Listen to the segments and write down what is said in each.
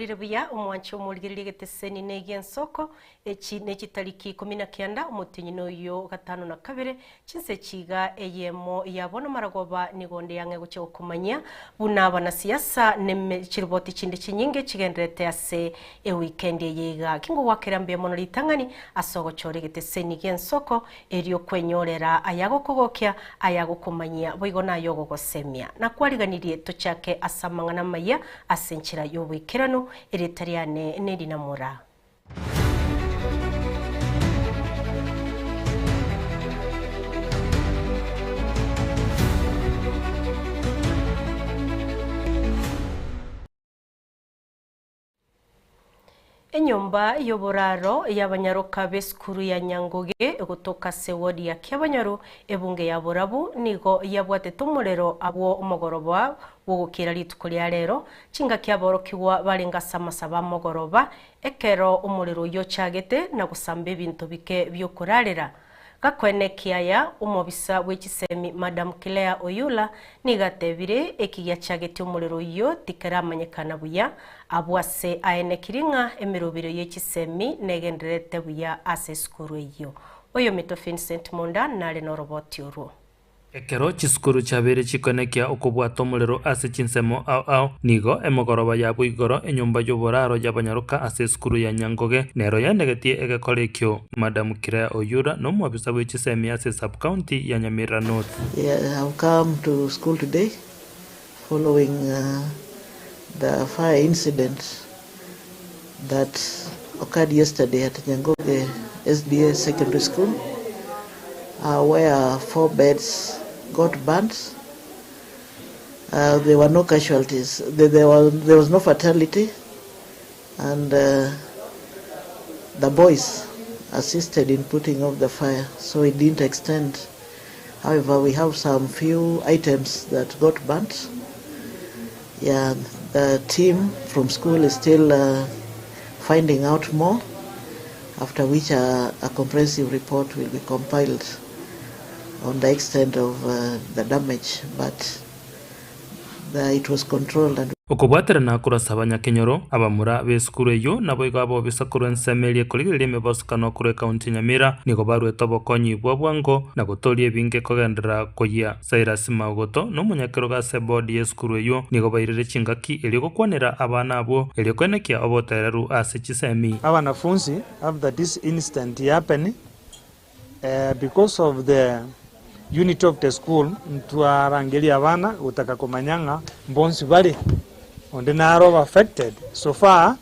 Bwairire buya omwanche omorigereria egeteseni na egi'ensoko, echi nechitariki ikomi na kianda omotienyi noyio gatano na kabere, chinsa echi iga eyemo ya bono maragoba nigo onde ang'e gochia gokomanyia buna abanasiasa neme chiroboti chinde chinyinge chigendererete ase ewikendi eye iga. Kingogwakera mbuya mono ritang'ani ase ogochora egeteseni gi'ensoko Erio kwenyorera ayagokogokia, ayagokomanyia, boigo nayogogosemia. Nakwariganirie tochake ase amang'ana amayia ase enchera y'oboikeranu, erieta riane nerinamura. Enyomba y'oboraro y'abanyaroka b'esukuru ya Nyangoge egotoka ase ewodi ya Kiabanyaru, ebunge ya Borabu, nigo yabwatete omorero abwo omogoroba bw'ogokiira rituko ria rero, chingaki aborokigwa barenge ase amasabo a mogoroba, ekero omorero oyio ochagete na gosamba ebinto bike bi'okorarera. Gakoenekia aya, omobisa bwe chisemi Madam Claire Oyula nigo atebire eki giachagetie omorero oyio tikeramanyekana buya, abwo ase aenekirie ng'a emerobiro ye chisemi negendererete buya ase esukuru eyio. Oyominto Vincent Munda nare noroboti orwo. Ekero chisukuru chiabeire chikoenekia okobwata omorero ase chinsemo ao ao, nigo emogoroba ya boigoro enyomba y'oboraro y'abanyaroka ase esukuru ya Nyangoge nero yaenegetie egekora ekio. Madam Claire Oyura nomwabisa bwe chisemi ase esub-county ya Nyamira North. Yeah, I've come to school today following the fire incident that occurred yesterday at Nyangoge SDA Secondary School where four beds got burnt. There were no casualties, there, there, were, there was no fatality and the boys assisted in putting off the fire so it didn't extend. However, we have some few items that got burnt. Yeah, the team from school is still uh, finding out more, after which a, a comprehensive report will be compiled on the extent of uh, the damage, but the, it was controlled and Okobwaterana korwa ase abanyakenyoro, abamura b'esukuru eyio naboigo abobisa korwa ensemo eria ekorigereria emebasukano korwa ekaunti ya Nyamira nigo baruete obokonyi bwa bwango na gotoria ebinge kogenderera koyia. Cyrus Maogoto nomonyakerogo ase eboard y'esukuru eyio nigo bairire chingaki erio gokwanera abana abwo erio koenekia obotoereru ase chisemi. Abanafunsi after this incident happen because of the unity of the school ntwarangeria abana gotaka komanya ng'a mbonsi bare onde naro obe affected so far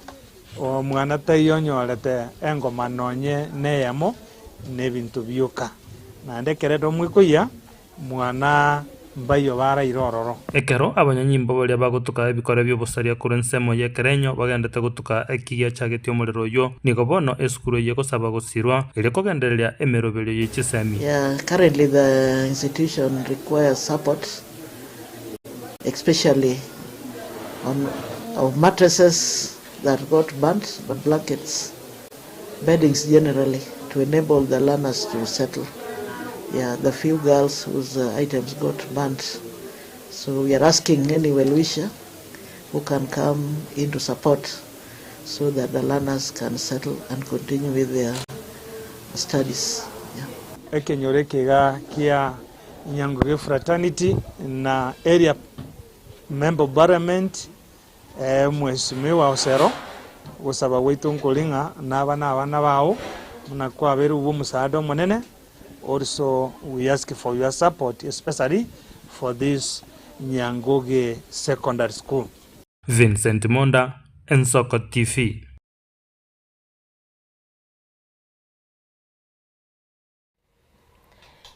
omwana taiyo onyorete engoma nonye neyemo nebinto bioka naende ekero edomu ekoyia Mwana mbaiyo baraire ororo. Ekero abanyanyimbo baria bagotuka ebikore bi'obosaria korwa ensemo y'ekerenyo bagendete gotuka eki giachagetie omorero oyio, nigo bono esukuru eyio egosaba gosirwa, erio kogendereria emeroberio ye chisemi. Yeah, currently the institution requires support especially on of mattresses that got burnt but blankets beddings generally to enable the learners to settle yeah the few girls whose uh, items got burnt so we are asking any well-wisher who can come in to support so that the learners can settle and continue with their studies yeah. Ekenyoro eke iga kia Nyangoge Fraternity na Area Member of Parliament Mheshimiwa Osero, ogosaba gwaito nkori ng'a naba nabana bao buna kwabeire obwo omosaada omonene, also we ask for your support especially for this Nyangoge Secondary School. Vincent Monda, Ensoko TV.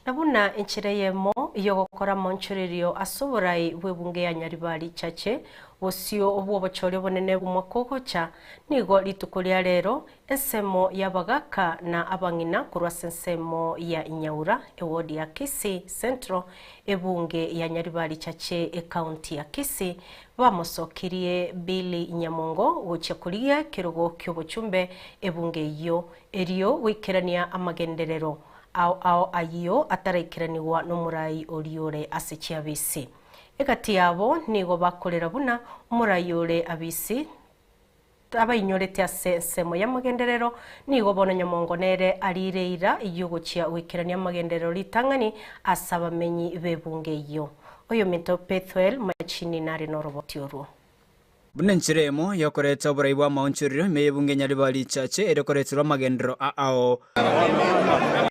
Na buna enchera eyemo y'ogokora amaonchorerio ase oborai bw'ebunge ya Nyaribari Chache, bosio bw'obochori obonene bw'omwaka ogocha, nigo rituko ria rero ensemo y'abagaka na abang'ina korwa ase ensemo ya Nyaura, eward ya Kisii Central, ebunge ya Nyaribari Chache, ecounty ya Kisii, bamosokirie Billy Nyamongo gochia korigia ekerogo ki'obochumbe ebunge eyio Erio goikerania amagenderero ao ao ayio ataraikeranigwa nomorai oria ore ase chiabisi. Egati yabo nigo bakorera buna omorai ore abisi. Abainyorete ase ensemo y'amagenderero, nigo bono Nyamongo nere ariire eira y'ogochia goikerania amagenderero ritang'ani ase abamenyi b'ebunge eyio. Oyominto Pethuel Machini nare noroboti orwo. Buna enchera eyemo y'okoreta oborai bw'amaonchorero ime y'ebunge Nyaribari Richache ere koreterwa amagenderero ao.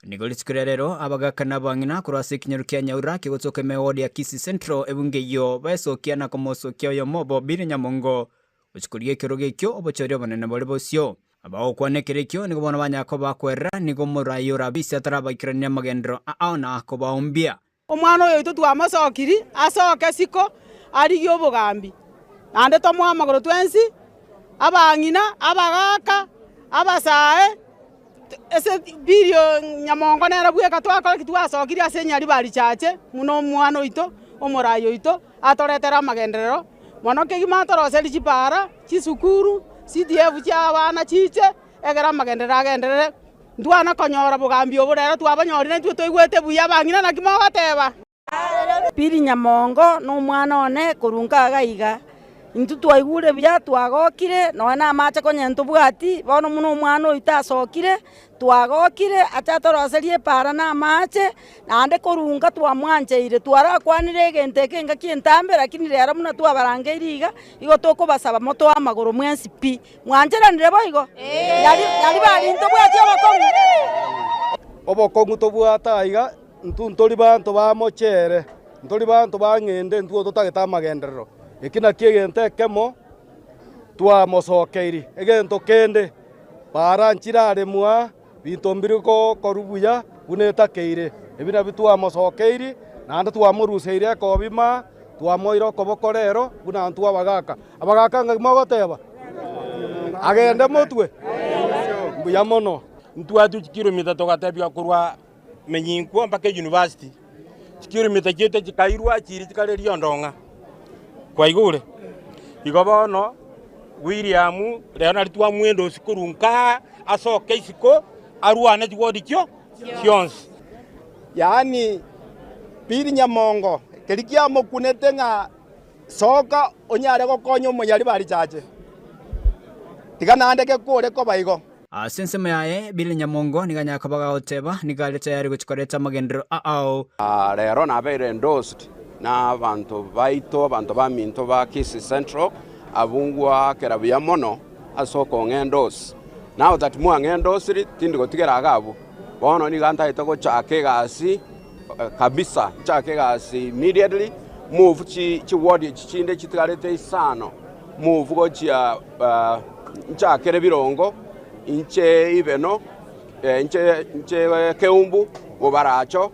Nigo rituko ria rero abagaka na abang'ina korwa ase ekenyoro kia Nyaura kegotoka ime eward ya Kisii Central ebunge eyio baesokia na komosokia oyomo obo Billy Nyamongo Gochia korigia ekerogo ekio obochori obonene bore bosio. Abagokwana ekero ekio nigo bono banyara koba bakwerera, nigo omoraai ore abisi atarabaikerania amagenderero ao na kobaombia. Omwana oyo oito twamosokiri asoke isiko arigie obogambi, naende tomoe amagoro twensi, abang'ina, abagaaka, abasae, ase birio nyamongo nere bweka twakora ki? Twasokire ase enyaribari chache buna omwana oito, omoraai oito. Atoretere amagenderero mono kegima atoroserie chipaara, chisukuru, CDF chi'abana chiche, egere amagenderero agenderere. Ntwana konyora bogambi obo rero twabanyorire intwe toigwete buya abang'ina naki mogoteba? Pili Nyamongo nomwana one korwa nka iga iga. Intwe twaigure buya twagokire, nonya na amache konya ntobwati, bono buna omwana oito asokire, twagokire ache atoroserie epaara na amache, naende korwa twamwancheire, twarakwanire egento eke engaki entambe, lakini rero buna twabarangeirie iga, igo tokobasaba motoe amagoro mwensi pi. Mwancheranire boigo? Nyari nyari bari ntobwati obokong'u. Obokong'u tobwate aiga, intwe ntori banto ba mochere, ntori banto ba ng'ende, intwe totagete amagenderero. Eki nakio egento ekemo twamosokeiri. Egento kende, bara nchiraremwa, binto mbiri gokorwa buya buna etakeire. Ebi nabio twamosokeiri, naende twamoruseire ekobima, twamoira okoboko rero buna intwe abagaaka. Abagaaka ngaki mogoteba? Agende motwe? Mbuya mono. Ntwatwe chikiromita togatebigwa korwa Menyinkwa mpaka University, chikiromita chiaito chikairwa chiria chikare riondong'a, kwaigure? Igo bono William rero nari twamwendosia korwa nkaa asoke isiko arwane chiwodi chio chionsi. Yaani Pili Nyamongo, keria kiamokunete ng'a soka onyare gokonya omonyaribari chache, tiga naende gekore koba igo. Ase ensemo yaye, Billy Nyamongo nigo anyare koba gagoteba nigo are tayari gochia koreta amagenderero ao. Rero nabeire endorsed na abanto baito, abanto baminto ba Kisii Central, abwo ngwakera buya mono ase okong'a endorse. Now that mwang'a endorsiri, tindi gotigera iga abwo. Bono nigo ntagete gochaka egasi kabisa, nchake egasi immediately, move chi chiward echi chinde chitigarete isano, move gochia nchakere birongo, inche Ibeno, inche inche Keumbu, Bobaracho,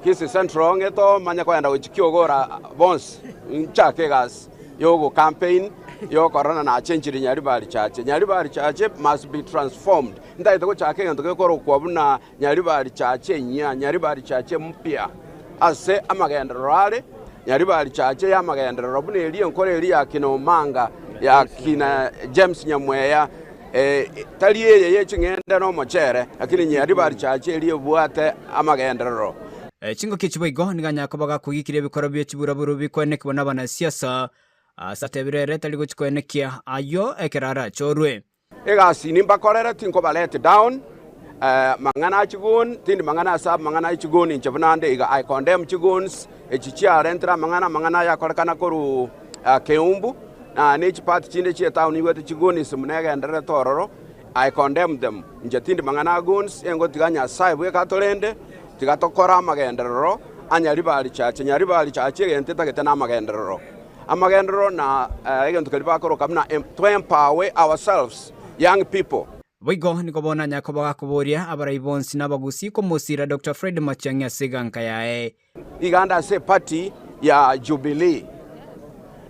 Kisii Central ng'e tomanye kogenda gochia Kiogora bonsi, nchake egasi ya ogo campaign ya okorora nachenchirie Nyaribari Chache. Nyaribari Chache must be transformed. Ntagete gochaka egento gekorokwa buna Nyaribari Chache enyia, Nyaribari Chache mpya, ase amagenderero are Nyaribari Chache y'amagenderero buna eria enkoro eria ya kina Omanga, ya kina James Nyamweya, tari eye ye ching'ende na omochere, lakini Nyaribari Chache eria ebwate amagenderero. Chingaki echi boigo nigo anyare koba gakogikera ebikorwa bie chiburaburu bikoenekigwa nabanasiasa, ase atebire ere tari gochia koenekia ayio ekero arachorwe. Egasi nimbakorere tinkoba let down mang'ana a chigoon tindi mang'ana ase amang'ana a chigoon inche buna nde iga I condemn chigoons echi chiarentire amang'ana amang'ana aya akorekana korwa Keumbu na ne chipart chinde chia etown igwete chigoonism negendererete ororo I condemn them inche tindi mang'ana a goons engotiga Nyasaye bweka atorende tiga tokore amagenderero a Nyaribari Church Nyaribari Church egento etagete na amagenderero. Amagenderero na egento keria bakoroka buna to empower ourselves young people. Boigo nigo bono anyare koba gakoboria abarai bonsi na abagusii komosiira Doctor Fred Matiang'i ase eganka yaye. Iga ase eparty ya Jubilee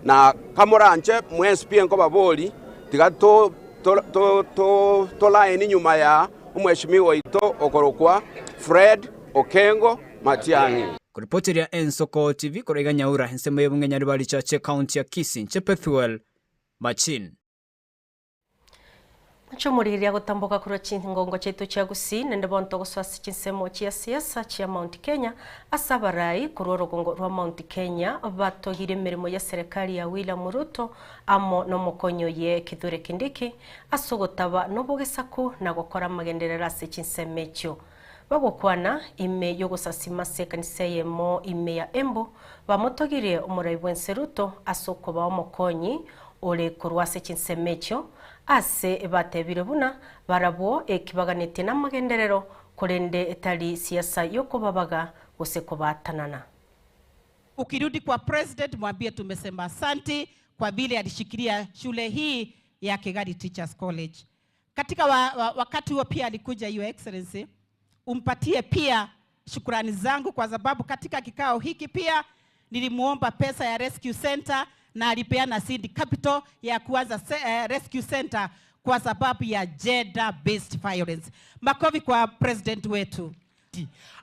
na kamoranche mwensi pi nkobabori tiga to to to to line nyuma ya omweshimiwa oito okorokwa Fred Okengo Matiang'i. Koripoteria Ensoko TV korwa iga Nyaura, ensemo y'ebunge Nyaribari Church, Ekaunti ya Kisii, inche Pethuel Machin. Nchomorigereria gotamboka korwa chingongo chiaito chia Gusii naende bono togosoa ase chinsemo chia siasa chia Mount Kenya ase abarai korwa orogongo rwa Mount Kenya batogire emeremo ya serikali ya William Ruto amo nomokonyi oye Kithure Kindiki ase ogotaba nobogesaku na gokora amagenderero ase chinsemo echio. Bagokwana ime y'ogosasima ase ekanisa eyemo ime ya Embu, bamotogirie omorai bw'ense Ruto ase okoba omokonyi ore korwa ase chinsemo echio, ase batebire buna barabwo eki baganetie namagenderero, korende tari siasa y'okobabaga gose kobaatanana. Ukirudi kwa president mwambie tumesema asanti kwa vile alishikilia shule hii ya Kigari Teachers College. Katika wa, wa, wakati huo pia alikuja Your Excellency, umpatie pia shukurani zangu kwa sababu katika kikao hiki pia nilimuomba pesa ya Rescue Center na alipeana seed capital ya kuanza se, eh, Rescue Center kwa sababu ya gender based violence. Makofi kwa president wetu.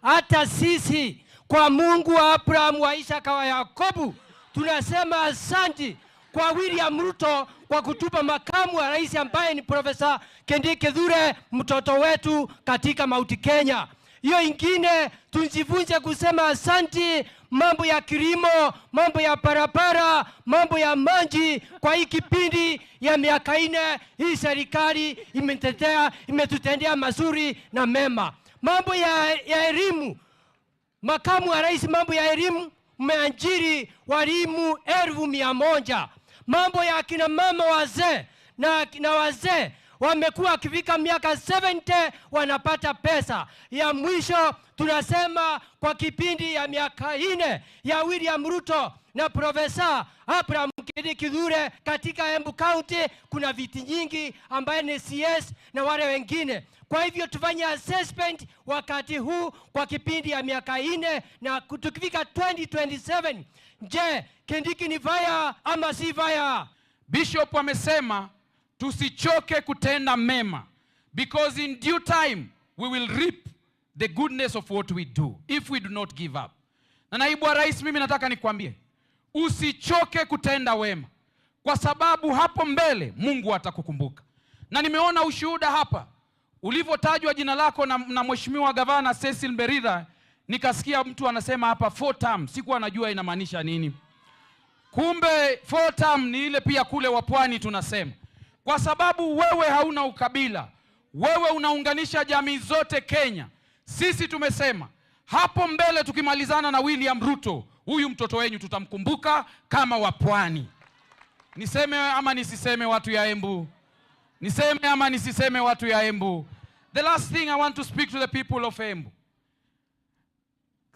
Hata sisi kwa Mungu wa Abrahamu, wa Isaka, wa Yakobo tunasema asanti kwa William Ruto kwa kutupa makamu wa rais ambaye ni Profesa Kindiki Kithure, mtoto wetu katika Mount Kenya. Hiyo ingine tujifunze kusema asanti, mambo ya kilimo, mambo ya barabara, mambo ya maji. Kwa hii kipindi ya miaka ine hii serikali imetetea, imetutendea mazuri na mema. Mambo ya, ya elimu, makamu wa rais, mambo ya elimu mmeajiri walimu 100,000. Mambo ya akina mama wazee na, na wazee wamekuwa wakifika miaka 70 wanapata pesa. Ya mwisho tunasema kwa kipindi ya miaka ine ya William Ruto na Profesa Abraham Kindiki Kithure katika Embu County kuna viti nyingi ambaye ni CS na wale wengine. Kwa hivyo tufanye assessment wakati huu kwa kipindi ya miaka ine na tukifika 2027, je, Kindiki ni fire ama si fire? Bishop amesema tusichoke kutenda mema because in due time we will reap the goodness of what we do if we do not give up. Na naibu wa rais, mimi nataka nikwambie usichoke kutenda wema, kwa sababu hapo mbele Mungu atakukumbuka. Na nimeona ushuhuda hapa ulivyotajwa jina lako na, na mheshimiwa gavana Cecil Mberira, nikasikia mtu anasema hapa four term, sikuwa najua inamaanisha nini. Kumbe four term ni ile pia kule wa pwani tunasema, kwa sababu wewe hauna ukabila, wewe unaunganisha jamii zote Kenya. Sisi tumesema hapo mbele tukimalizana na William Ruto, huyu mtoto wenyu tutamkumbuka kama wa pwani. Niseme ama nisiseme, watu ya Embu? Niseme ama nisiseme, watu ya Embu? The last thing I want to speak to the people of Embu.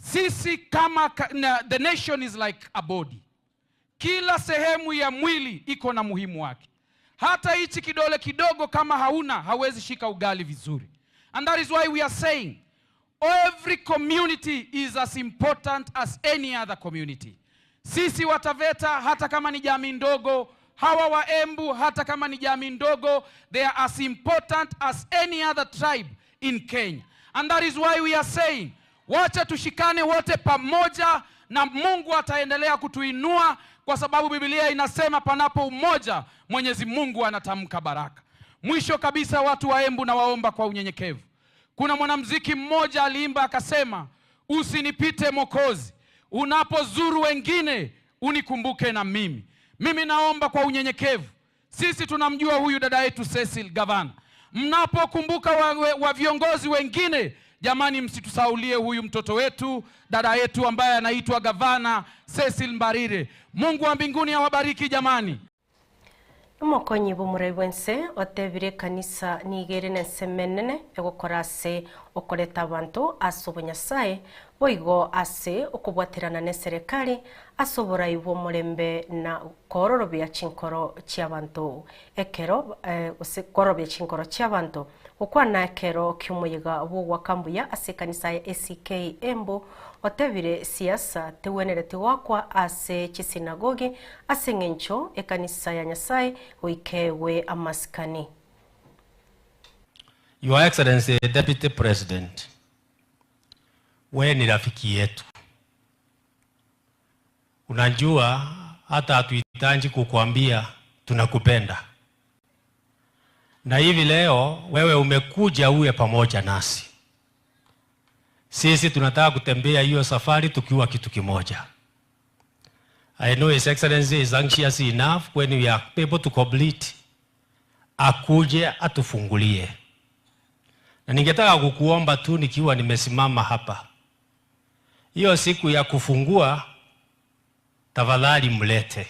Sisi kama na, the nation is like a body. Kila sehemu ya mwili iko na muhimu wake. Hata hichi kidole kidogo kama hauna, hawezi shika ugali vizuri. And that is why we are saying every community is as important as any other community. Sisi Wataveta hata kama ni jamii ndogo, hawa wa Embu hata kama ni jamii ndogo, they are as important as any other tribe in Kenya. And that is why we are saying wacha tushikane wote pamoja na Mungu ataendelea kutuinua kwa sababu Biblia inasema panapo umoja Mwenyezi Mungu anatamka baraka. Mwisho kabisa, watu wa Embu nawaomba kwa unyenyekevu. Kuna mwanamuziki mmoja aliimba akasema, usinipite Mwokozi, unapozuru wengine unikumbuke na mimi. Mimi naomba kwa unyenyekevu, sisi tunamjua huyu dada yetu Cecil Gavana, mnapokumbuka wa, wa, wa viongozi wengine jamani, msitusaulie huyu mtoto wetu dada yetu ambaye anaitwa Gavana Cecil Mbarire. Mungu wa mbinguni awabariki jamani. Omokonyi bw'omorai bw'ense otebire ekanisa nigo ere na ensemo enene egokora ase okoreta abanto ase obonyasae boigo ase okobwaterana na eserekari ase oborai bw'omorembe na kororobia chinkoro chi'abanto ekero eh, gose kororobia chinkoro chi'abanto gokwana ekero ki'omoyega bw'ogwaka mbuya ase ekanisa ya ACK Embu otebire siasa tegwenereti goakwa ase chisinagogi ase eng'encho ekanisa ya Nyasae goika egwe amasikani. Your Excellency Deputy President, we ni rafiki yetu. Unajua hata hatuhitaji kukuambia tunakupenda, Na hivi leo wewe umekuja uwe pamoja nasi. Sisi tunataka kutembea hiyo safari tukiwa kitu kimoja. I know His Excellency is anxious enough when we are able to complete, akuje atufungulie. Na ningetaka kukuomba tu nikiwa nimesimama hapa, hiyo siku ya kufungua, tafadhali mlete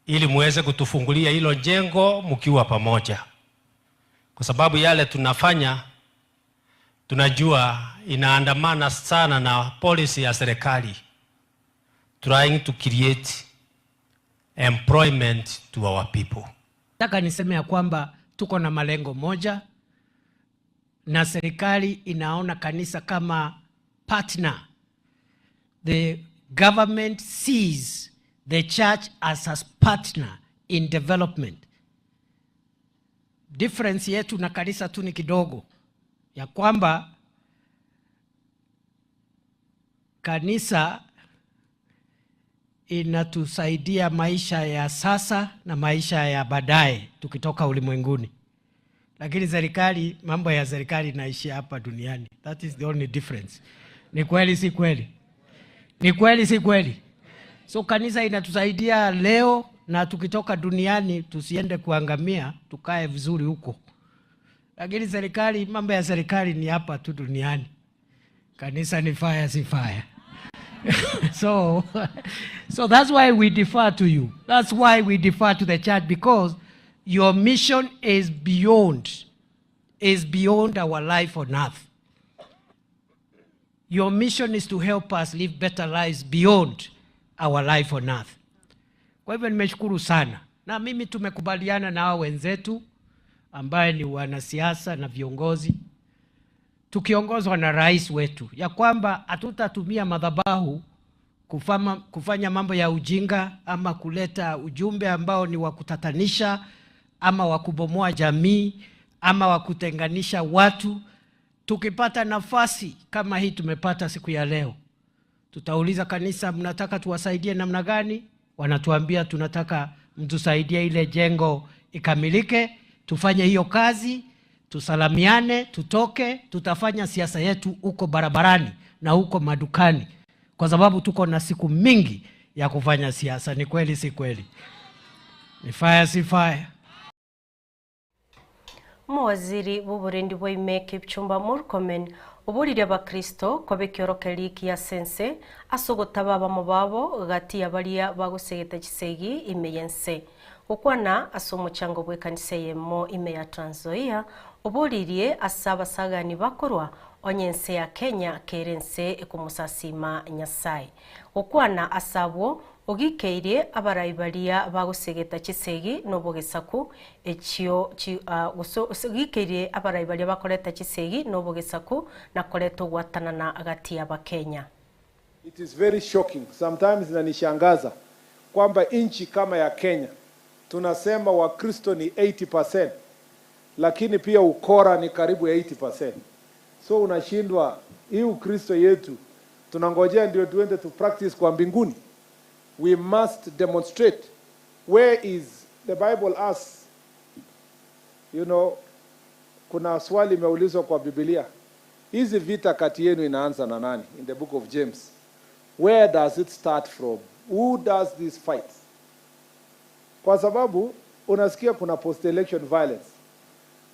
ili muweze kutufungulia hilo jengo mkiwa pamoja, kwa sababu yale tunafanya tunajua inaandamana sana na policy ya serikali trying to create employment to our people. Nataka niseme ya kwamba tuko na malengo moja na serikali inaona kanisa kama partner. The government sees the church as a partner in development. Difference yetu na kanisa tu ni kidogo, ya kwamba kanisa inatusaidia maisha ya sasa na maisha ya baadaye tukitoka ulimwenguni, lakini serikali, mambo ya serikali inaishia hapa duniani. That is the only difference. Ni kweli si kweli? Ni kweli si kweli? So kanisa inatusaidia leo na tukitoka duniani tusiende kuangamia, tukae vizuri huko. Lakini serikali, mambo ya serikali ni hapa tu duniani. Kanisa ni fire si fire. So that's why we defer to you. That's why we defer to the church, because your mission is beyond our life on earth. Your mission is to help us live better lives beyond our life on earth. Kwa hivyo nimeshukuru sana. Na mimi tumekubaliana na hao wenzetu ambaye ni wanasiasa na viongozi, tukiongozwa na rais wetu, ya kwamba hatutatumia madhabahu kufanya mambo ya ujinga ama kuleta ujumbe ambao ni wa kutatanisha ama wa kubomoa jamii ama wa kutenganisha watu. Tukipata nafasi kama hii tumepata siku ya leo, tutauliza kanisa, mnataka tuwasaidie namna gani? Wanatuambia tunataka mtusaidie ile jengo ikamilike, tufanye hiyo kazi, tusalamiane, tutoke, tutafanya siasa yetu huko barabarani na huko madukani, kwa sababu tuko na siku mingi ya kufanya siasa. Ni kweli si kweli? Ni fire si fire? Mowaziri b'oburendi bwa Kipchumba Murkomen oborire abakristo kobekiorokeri kia sense ase ogotaba abamo babo gati ya baria bagosegeta chisegi ime yense gokwana ase omochango bwa ekanisa eyemo ime ya Trans Nzoia oboririe ase abasagani bakorwa onye ense ya Kenya kere ense ekomosasima Nyasaye gokwana ase abwo ogikeirie abarai baria bagosegeta chisegi nobogesaku echio ogikeirie abarai baria bakoreta chisegi nobogesaku na koreta ogwatanana gati ya Bakenya. It is very shocking. Sometimes inanishangaza kwamba nchi kama ya Kenya tunasema Wakristo ni 80%, lakini pia ukora ni karibu 80%. So unashindwa hii Ukristo yetu tunangojea ndio tuende to practice kwa mbinguni. We must demonstrate. Where is the Bible asks, you know, kuna swali imeulizwa kwa Biblia. Hizi vita kati yenu inaanza na nani? In the book of James. Where does it start from? Who does this fight? Kwa sababu unasikia kuna post-election violence.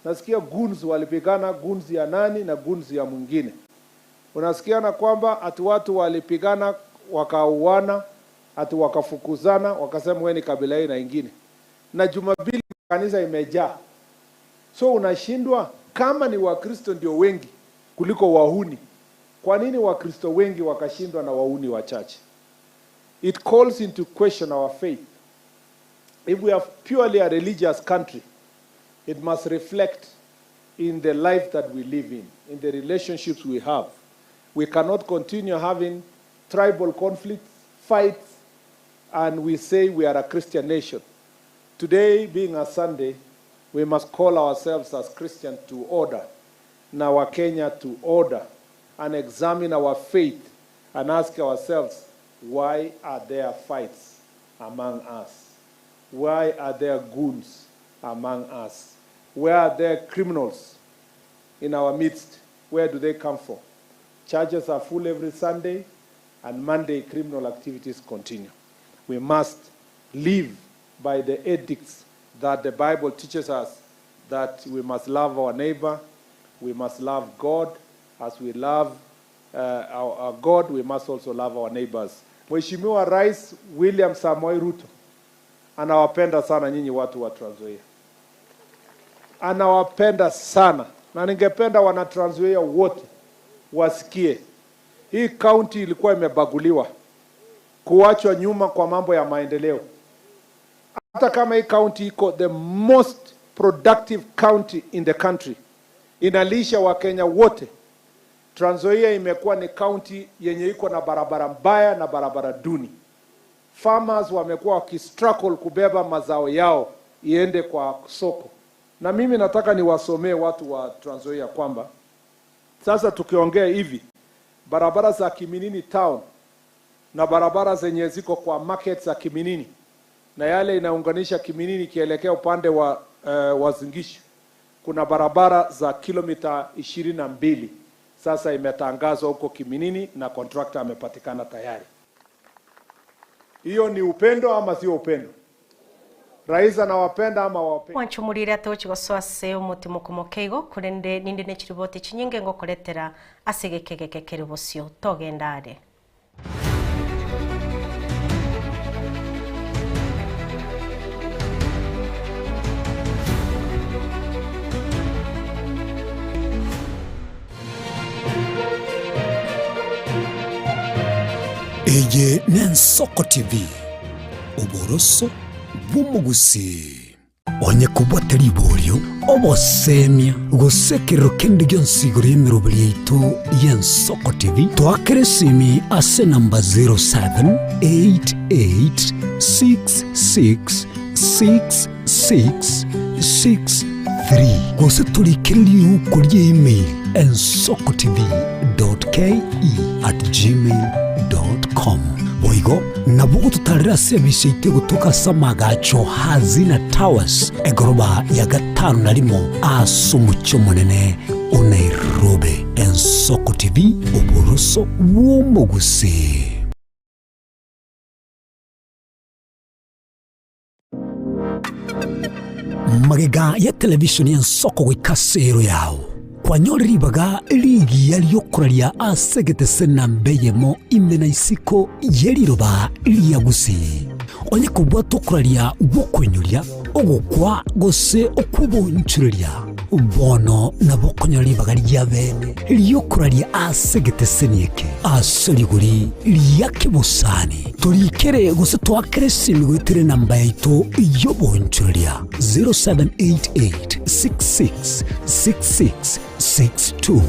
Nasikia goons walipigana, goons ya nani na goons ya mwingine. Unasikia na kwamba ati watu walipigana wakauana, ati wakafukuzana, wakasema wewe ni kabila hii na ingine. Na Jumapili kanisa imejaa. So unashindwa kama ni Wakristo ndio wengi kuliko wahuni. Kwa nini Wakristo wengi wakashindwa na wahuni wachache? It calls into question our faith. If we are purely a religious country, it must reflect in the life that we live in, in the relationships we have. We cannot continue having tribal conflicts, fights, and we say we are a Christian nation. Today, being a Sunday, we must call ourselves as Christians to order, and our Kenya to order, and examine our faith and ask ourselves, why are there fights among us? Why are there goons among us? Where are there criminals in our midst? Where do they come from? Churches are full every Sunday and Monday criminal activities continue. We must live by the edicts that the Bible teaches us that we must love our neighbor, we must love God. As we love uh, our, our God, we must also love our neighbors. Mheshimiwa Rais William Samoei Ruto anawapenda sana nyinyi watu wa Trans Nzoia, anawapenda sana, na ningependa wana Trans Nzoia wote wasikie hii kaunti ilikuwa imebaguliwa, kuachwa nyuma kwa mambo ya maendeleo. Hata kama hii kaunti iko the most productive county in the country, inalisha Wakenya wote. Trans Nzoia imekuwa ni kaunti yenye iko na barabara mbaya na barabara duni. Farmers wamekuwa wakistruggle kubeba mazao yao iende kwa soko, na mimi nataka niwasomee watu wa Trans Nzoia kwamba sasa tukiongea hivi, barabara za Kiminini town na barabara zenye ziko kwa market za Kiminini na yale inaunganisha Kiminini ikielekea upande wa uh, Wazingishu, kuna barabara za kilomita 22 sasa imetangazwa huko Kiminini na contractor amepatikana tayari. Hiyo ni upendo ama sio upendo? Rais anawapenda ama wapendi? Wanchumurire ate ochigosoa ase omotimo komokeigo korende ninde ne chiriboti chinyinge ngokoretera ase gekegeke kere bosio togenda are. Eye n'Ensoko TV, oboroso bw'omogusii. Onye kobwate riborio, obosemia, gose ekerero kende gionsi igoro y'emeroberi yaito y'Ensoko TV, toakere esimi ase enamba 0788666663 gose torikere riuko ria email ensokotv.ke@gmail.com. Boigo nabo ogototarera ase emisa yaito egotoka ase amagacho Hazina Towers, egoroba ya gatano na rimo ase omochie omonene o Nairobi. Ensoko TV, oboroso bw'omogusii. Magega ya televishoni y'ensoko goika ase ero yao, kwanyorire ribaga rigiya ri'okoraria ase egetese namba eyemo ime na isiko ye riroba ria Gusii. Onye kobwata okoraria gw'okoinyoria, ogokwa gose okw'obonchoreria, Bono nabo okonyora ribaga ria bene ri'okoraria ase egeteseni eke ase rigori ria kebosani. Torikere gose toakere esimi goetera enamba yaito y'obonchoreria 0788 66 66 62.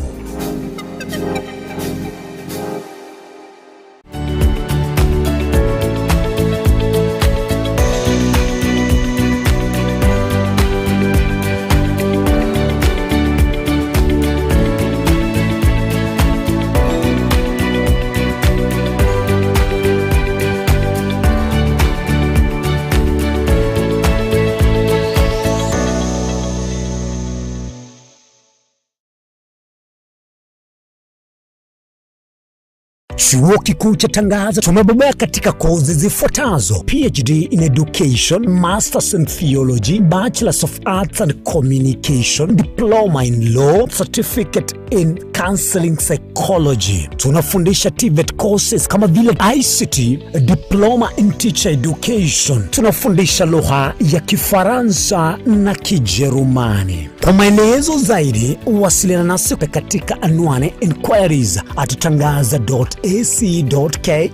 Chuo Kikuu cha Tangaza tumebobea katika kozi zifuatazo: PhD in Education, Masters in Theology, Bachelors of Arts and Communication, Diploma in Law, Certificate in Counseling Psychology. Tunafundisha TVET courses kama vile ICT, Diploma in Teacher Education. Tunafundisha lugha ya Kifaransa na Kijerumani. Kwa maelezo zaidi, wasiliana nasi katika anwani inquiries at tangaza.ac.ke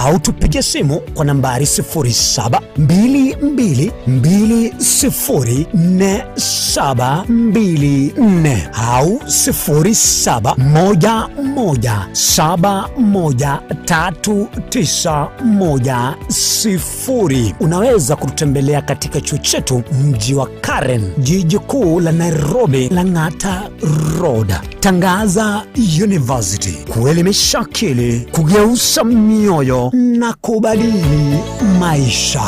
au tupige simu kwa nambari 0722204724 au 0711713910. Unaweza kututembelea katika chuo chetu mji wa Karen, jiji kuu la Nairobi, Lang'ata Road. Tangaza University, kuelimisha akili, kugeuza mioyo na kubadili maisha.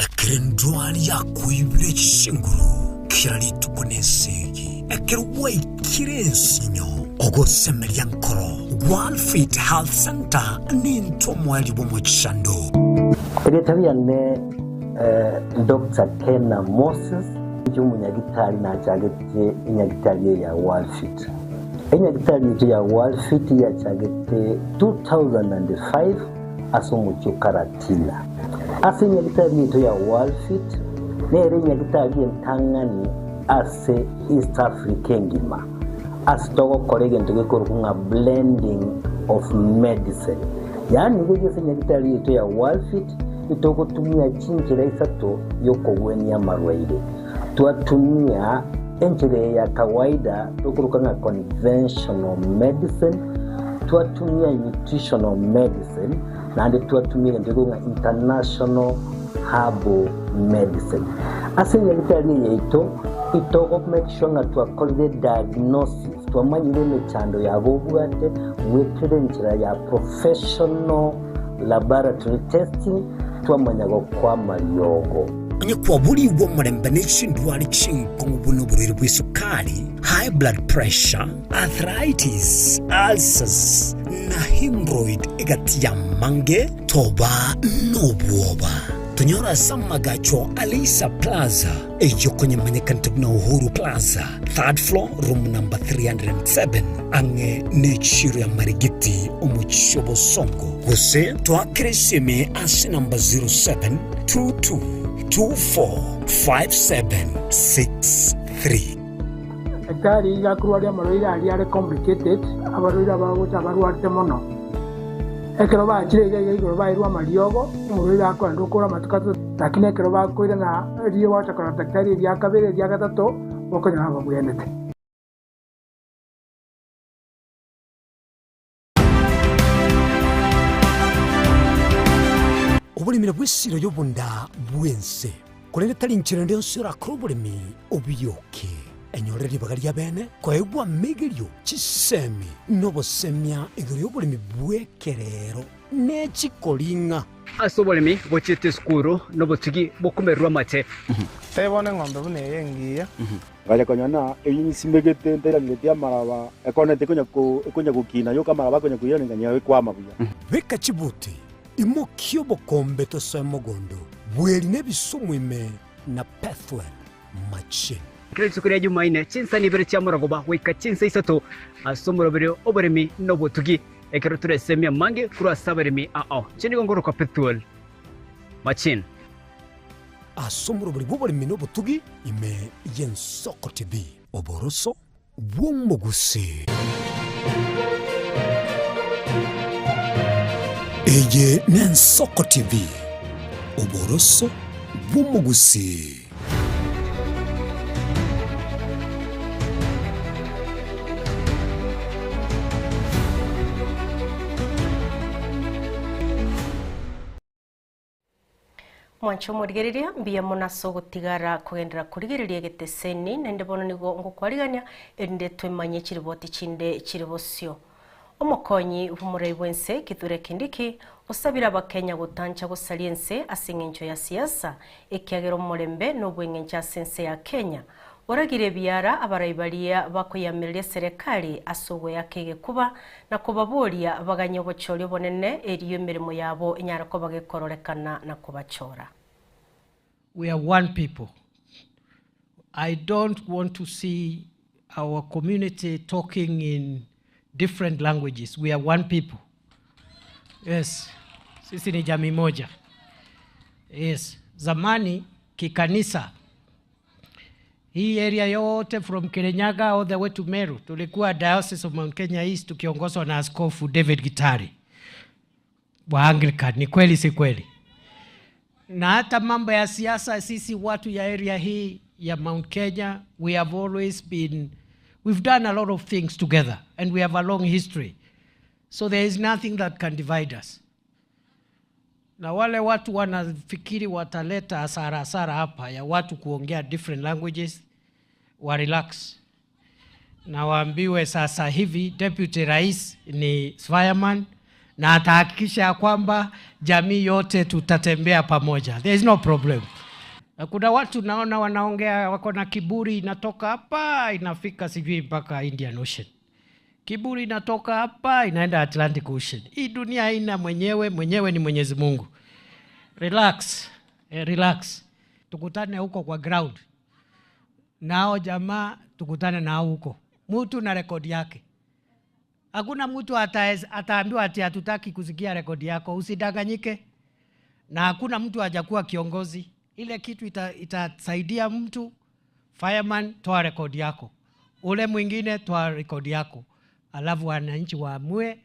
Ekero endwari yakoibire chinguru kera rituko nesegi, ekero gwaikire ensinyo, ogosemeria nkoro, Walfit Health Centre nintwe omoerio bw'omochando. Erieta riane Doctor Kena Moses, inche omonyagitari nachagete enyagitari eye ya Walfit. Enyagitari yaito ya Walfit yachagete 2005 ase omochie o Karatina. Ase enyagitari yaito ya Walfit nere enyagitari entang'ani ase East Africa engima ase togokora egento gekorokwa ng'a blending of medicine. Yaani iga ase enyagitari yaito ya Walfit nitogotumia chinchera isato yokogwenia amarwaire. Twatumia enchera eye ya kawaida tokoroka ng'a conventional medicine, twatumia nutritional medicine, naende twatumia egento gekorokwa ng'a international herbal medicine. Ase enyagitari eye yaito, itogo make sure ng'a twakorire diagnosis, twamanyire emechando yabo obwate goetera enchera ya professional laboratory testing, twamanya gokoa amariogo. Onye kwaborigwe omorembe ne chindwari chinkong'u buna oborwaire bw'esukari, high blood pressure, arthritis, ulcers, na hemorrhoid egati y'amange, toba nobwoba. Tonyore ase amagacho a Leisa Plaza, eyio konyemanyekanete buna Uhuru Plaza, third floor, room number 307, ang'e n'echiro ya Marigiti, omochie o Bosongo. Gose toakere esimi ase namba 0722245763. Daktari iga akorwaria amarwaire aria are complicated, abarwaire abagocha abarwarete mono. Ekero bachire iga iga igoro bairwe amariogo, omorwaire akoenda okore amatuko atato, lakini ekero bakoirana riria gwacha korora daktari eria kabere eria gatato, bokonyora babwenerete. Oboremi nabwo esiro y'obonda bw'ense, korende tari inchera ende yonsi orakore oboremi obiyoke. Enyorere ribaga ria bene koegwa amegerio, chisemi, na obosemia igoro y'oboremi bw'ekerero ne chikoring'a. Ase oboremi bochiete esukuru nobotugi bokomererwa amate. Tebia bono eng'ombe buna eye engiya. Ngacha konyora ng'a eyio nsimegete ntairaneretie amaraba, ekonete ekonya ko ekonya gokina yoka amaraba akonya koirana nkanyora ekwama buya. Beka chibuti, imokia obokombe tosoe mogondo, bweri na ebisumu ime na Pethuel machine. Kera rituko ria Jumaine, chinsa ibere chia morogoba goika chinsa isato ase omoroberi oboremi na obotugi, ekero toresemia amange korwa ase abaremi ao. Inche nigo nkorokwa Pethuel Machine. Ase omorobori bw'oboremi na obotugi ime y'Ensoko TV. Oboroso bw'omogusii. Eye n'Ensoko TV, oboroso bw'omogusii. Mwanche omorigereria, mbuya mono ase ogotigara kogenderera korigereria egeteseni, naende bono nigo ngokwarigania, erinde twemanye chiriboti chinde chire bosio. Omokonyi bw'omorai bw'ense Kithure Kindiki osabire abakenya gotancha gosaria ense ase eng'encho ya siasa, ekiagera omorembe nobweng'encho ase ense ya Kenya. Oragire ebiara abarai baria bakoyamereria eserekari ase ogoeaka egekuba, na kobaboria baganye obochori obonene erio emeremo yabo enyare koba gekororekana na kobachora. We are one people. I don't want to see our community talking in different languages. We are one people. Yes, sisi ni jamii moja. Yes, zamani kikanisa hii area yote from Kirinyaga all the way to Meru tulikuwa Diocese of Mount Kenya East tukiongozwa na Askofu David Gitari wa Anglican. Ni kweli si kweli? Na hata mambo ya siasa, sisi watu ya area hii ya Mount Kenya, we have always been, we've done a lot of things together and we have a long history. So there is nothing that can divide us. Na wale watu wanafikiri wataleta hasara hasara hapa ya watu kuongea different languages, wa relax na waambiwe sasa hivi deputy rais ni fireman na atahakikisha ya kwamba jamii yote tutatembea pamoja. There is no problem. Na kuna watu naona wanaongea wako na kiburi, inatoka hapa inafika sijui mpaka Indian Ocean. Kiburi inatoka hapa inaenda Atlantic Ocean. Hii dunia haina mwenyewe, mwenyewe ni Mwenyezi Mungu. Relax, eh, relax. Tukutane huko kwa ground. Nao jamaa tukutane nao huko, mtu na rekodi yake. Hakuna mtu ataambiwa ati hatutaki kusikia rekodi yako, usidanganyike. Na hakuna mtu hajakuwa kiongozi. Ile kitu itasaidia mtu, fireman, toa rekodi yako, ule mwingine toa rekodi yako, alafu wananchi waamue,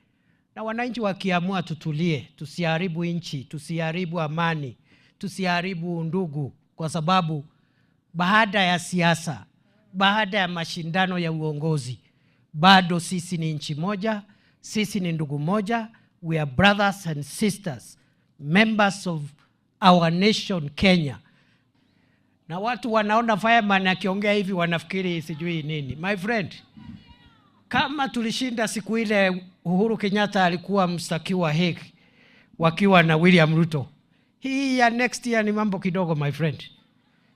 na wananchi wakiamua, tutulie, tusiharibu nchi, tusiharibu amani, tusiharibu undugu, kwa sababu baada ya siasa, baada ya mashindano ya uongozi, bado sisi ni nchi moja, sisi ni ndugu moja, we are brothers and sisters, members of our nation Kenya. Na watu wanaona fireman akiongea hivi wanafikiri sijui nini. My friend, kama tulishinda siku ile Uhuru Kenyatta alikuwa mshtakiwa Hague wakiwa na William Ruto, hii ya next year ni mambo kidogo my friend.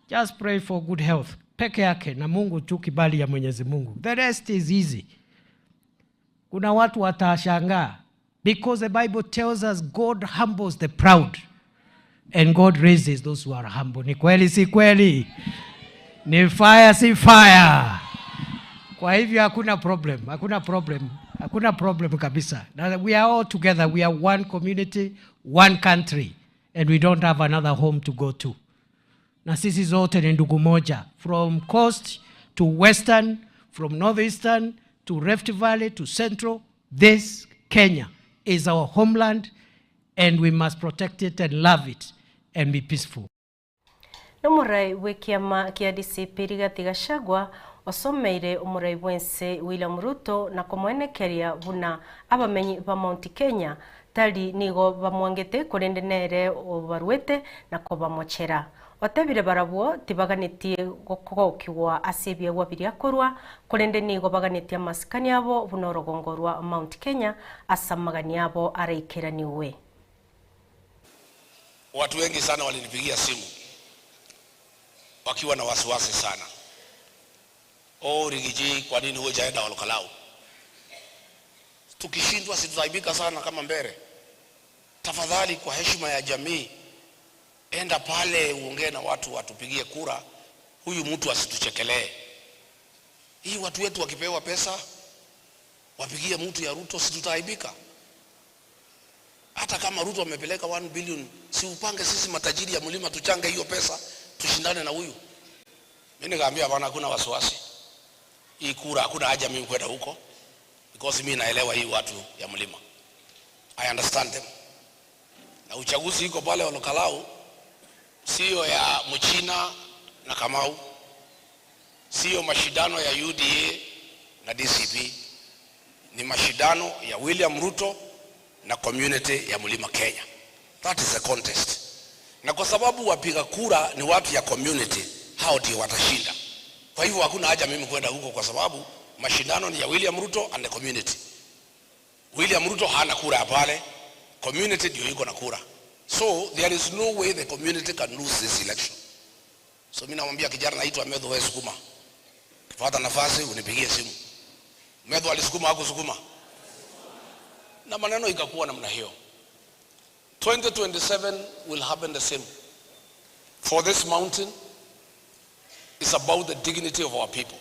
Just pray for good health peke yake na Mungu tu, kibali ya Mwenyezi Mungu. The rest is easy. Kuna watu watashangaa because the Bible tells us God humbles the proud and God raises those who are humble. Ni kweli si kweli? Ni fire si fire? Kwa hivyo hakuna problem, hakuna problem, hakuna problem kabisa. Na we are all together, we are one community, one country and we don't have another home to go to. Na sisi zote ni ndugu moja, from coast to western, from northeastern to Rift Valley to central. This Kenya is our homeland and we must protect it and love it and be peaceful. Nomorai bw'ekiama kia DCP Rigathi Gachagua osomeire omorai bw'ense William Ruto na komoenekeria buna abamenyi ba Mount Kenya tari nigo bamwangete korende nere obaruete na kobamochera. Otebire barabwo tibaganetie gokogokigwa ase ebiegwa biria korwa korende nigo baganetie amasikani abo buna orogongo rwa Mount Kenya ase amagani abo araikeraniwe. Watu wengi sana walinipigia simu wakiwa na wasiwasi sana. Oh, Riggy G, kwa nini hujaenda Olkalou? Tukishindwa si tutaaibika sana kama Mbeere. Tafadhali, kwa heshima ya jamii, enda pale uongee na watu watupigie kura, huyu mtu asituchekelee. Hii watu wetu wakipewa pesa wapigie mtu ya Ruto, si tutaaibika? Hata kama Ruto amepeleka 1 billion, si upange sisi matajiri ya mlima tuchange hiyo pesa tushindane na huyu. Mimi nikaambia bwana, hakuna wasiwasi, hii kura hakuna haja mimi kwenda huko because mimi naelewa hii watu ya mlima, I understand them. Na uchaguzi iko pale Olkalou, sio ya Mchina na Kamau, sio mashindano ya UDA na DCP, ni mashindano ya William Ruto na community ya Mlima Kenya. That is a contest. Na kwa sababu wapiga kura ni watu ya community, hao ndio watashinda. Kwa hivyo hakuna haja mimi kwenda huko kwa sababu mashindano ni ya William Ruto and the community. William Ruto hana kura ya pale, community ndio iko na kura. So there is no way the community can lose this election. So mimi namwambia kijana naitwa Methu, wewe sukuma. Ukipata nafasi unipigie simu. Methu alisukuma hakusukuma? Na maneno ikakuwa namna hiyo. 2027 will happen the same. For this mountain is about the dignity of our people.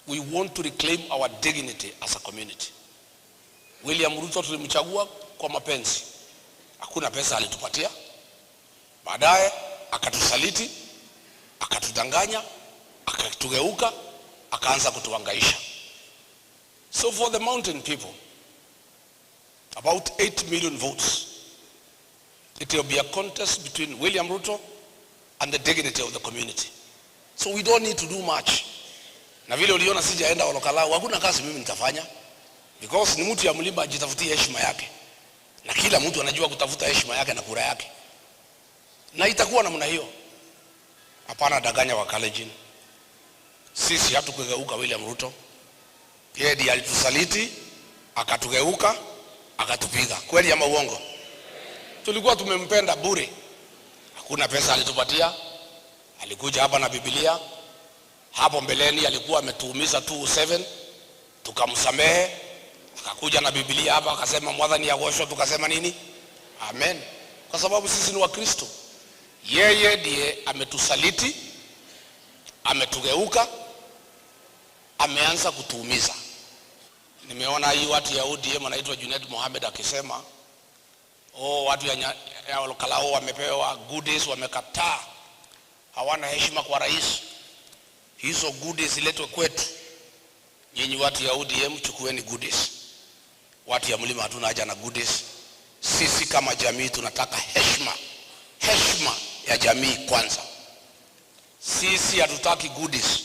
We want to reclaim our dignity as a community. William Ruto tulimchagua kwa mapenzi, hakuna pesa alitupatia. Baadaye akatusaliti, akatudanganya, akatugeuka, akaanza kutuhangaisha. So for the mountain people, about 8 million votes. It will be a contest between William Ruto and the dignity of the community. So we don't need to do much. Na vile uliona sijaenda Olkalou, hakuna kazi mimi nitafanya because ni mtu ya mlima ajitafutie heshima yake, na kila mtu anajua kutafuta heshima yake na kura yake, na itakuwa namna hiyo. Hapana danganya wa Kalenjin, sisi hatukugeuka William Ruto. Yeye ndiye alitusaliti akatugeuka, Akatupiga. Kweli ama uongo? Tulikuwa tumempenda bure. Hakuna pesa alitupatia. Alikuja hapa na Biblia. Hapo mbeleni alikuwa ametuumiza 207 tukamsamehe. Akakuja na Biblia hapa akasema mwadhani ya gosho, tukasema nini? Amen. Kwa sababu sisi ni Wakristo. Yeye ndiye ametusaliti, ametugeuka, ameanza kutuumiza. Nimeona hii watu ya ODM anaitwa Junet Mohamed akisema oh, watu ya, ya Olkalou wamepewa goodies, wamekataa, hawana heshima kwa rais. Hizo goodies ziletwe kwetu. Nyinyi watu ya ODM chukueni goodies. Watu ya mlima hatuna haja na goodies. Sisi kama jamii tunataka heshima, heshima ya jamii kwanza. Sisi hatutaki goodies,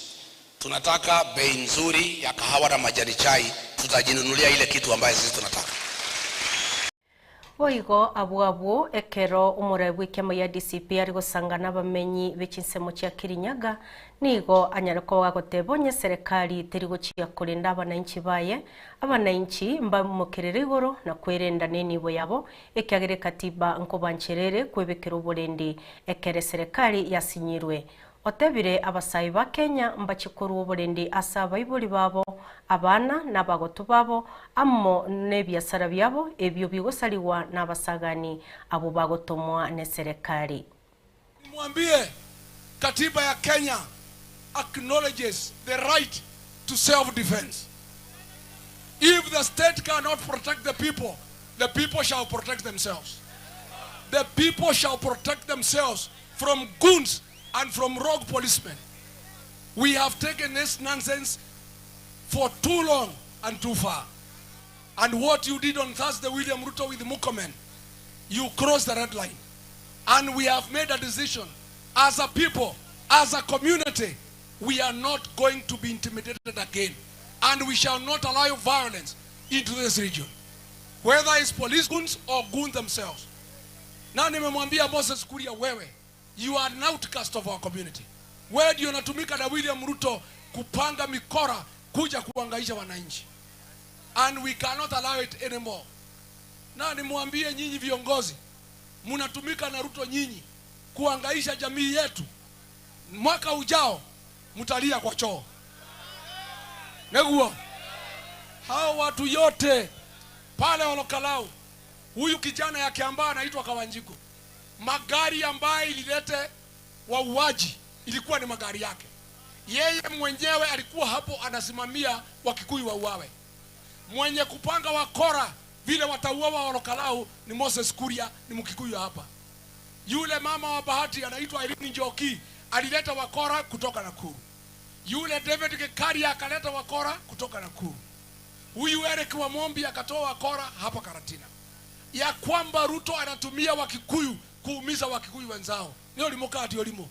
tunataka bei nzuri ya kahawa na majani chai. Tutajinunulia ile kitu ambayo sisi tunataka. Boigo abwo abwo ekero omorai bw'ekiama ya DCP ari gosanga n'abamenyi b'echinsemo chia Kirinyaga nigo anyare koba goteba onye serikali teri gochia korenda abananchi baye abananchi mbamokerere igoro na kwerenda n'enibo yabo ekiagere katiba nkobancherere kwebekera oborendi ekere serikali yasinyirwe otebire abasayi ba Kenya mbachikorwa oborendi ase abaibori babo abana n'abagotu babo amo n'ebiasara byabo ebyo bigosariwa n'abasagani abo bagotomwa ne serikali. Mwambie katiba ya Kenya acknowledges the right to self-defense. If the state cannot protect the people, the people shall protect themselves. The people shall protect themselves from goons and from rogue policemen. We have taken this nonsense for too long and too far. And what you did on Thursday, William Ruto with Murkomen, you crossed the red line. And we have made a decision as a people, as a community, we are not going to be intimidated again. And we shall not allow violence into this region, whether it's police goons or goons themselves. Na nimemwambia Moses Kuria, wewe, you are an outcast of our community. Wewe ndio unatumika na William Ruto kupanga mikora kuja kuhangaisha wananchi. And we cannot allow it anymore. Na nimwambie nyinyi viongozi, mnatumika na Ruto nyinyi kuhangaisha jamii yetu. Mwaka ujao mtalia kwa choo. Neguo. Hao watu yote pale Olokalau, huyu kijana yake ambaye anaitwa Kawanjiku, magari ambaye ililete wauaji ilikuwa ni magari yake. Yeye mwenyewe alikuwa hapo anasimamia Wakikuyu wauawe. Mwenye kupanga wakora vile watauawa Olokalau ni Moses Kuria, ni Mkikuyu hapa. Yule mama wa Bahati anaitwa Irene Njoki alileta wakora kutoka Nakuru. Yule David Gikaria akaleta wakora kutoka Nakuru. Huyu Eric Wamombi akatoa wakora hapa Karatina. Ya kwamba Ruto anatumia Wakikuyu kuumiza Wakikuyu wenzao. Ni olimo kati olimo.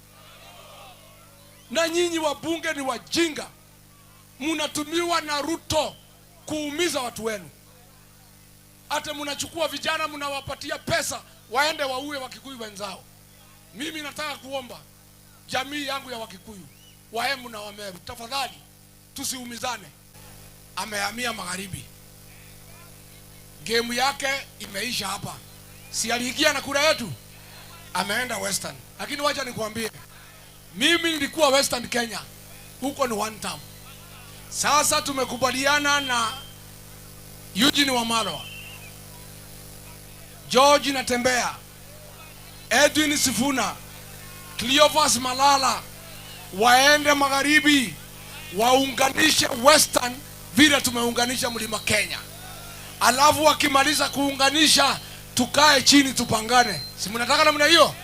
Na nyinyi wabunge ni wajinga. Munatumiwa na Ruto kuumiza watu wenu. Hata munachukua vijana munawapatia pesa waende waue Wakikuyu wenzao. Mimi nataka kuomba jamii yangu ya Wakikuyu, Waembu na Wameru, tafadhali tusiumizane. Amehamia magharibi, gemu yake imeisha hapa. Si aliingia na kura yetu, ameenda Western. Lakini wacha nikuambie, mimi nilikuwa Western Kenya, huko ni one term. Sasa tumekubaliana na Eugene Wamalwa, George Natembeya, Edwin Sifuna, Cleophas Malala waende magharibi waunganishe Western vile tumeunganisha mlima Kenya. Alafu wakimaliza kuunganisha tukae chini tupangane. Si mnataka namna hiyo?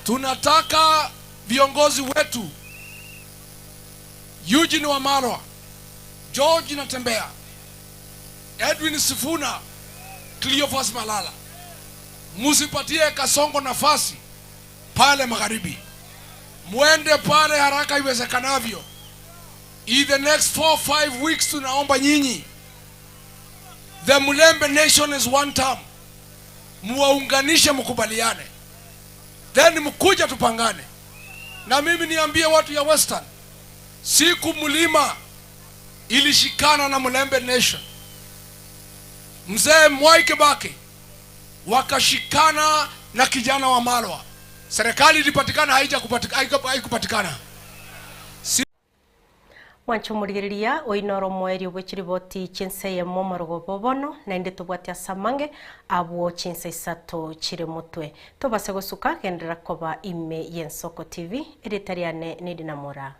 Tunataka viongozi wetu Eugene Wamalwa, George Natembeya, Edwin Sifuna, Cleophas Malala, musipatie Kasongo nafasi pale magharibi, mwende pale haraka iwezekanavyo. In the next 4-5 weeks tunaomba nyinyi, the Mulembe nation is one term, muwaunganishe, mkubaliane, then mkuja tupangane. Na mimi niambie watu ya Western, siku mlima ilishikana na Mulembe nation, Mzee Mwai Kibaki wakashikana na kijana wa Malwa, serikali ilipatikana haikupatikana? Si Mwanche omorigereria oino ore omoerio bwe chiriboti chinsa eyemo omorogoba obono, naende tobwate ase amange abwo chinsa isato chire motwe. Tobase gosuka genderera koba ime y'Ensoko TV, erieta riane ne Edna Moraa.